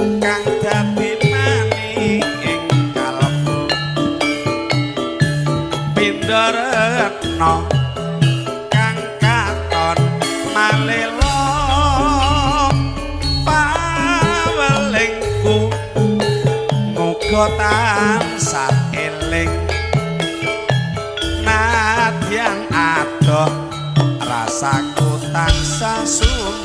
Kang dadi mani ing kalbu pindha retna kang katon malela pawelingku muga tansah eling nadyan adoh rasaku tansah.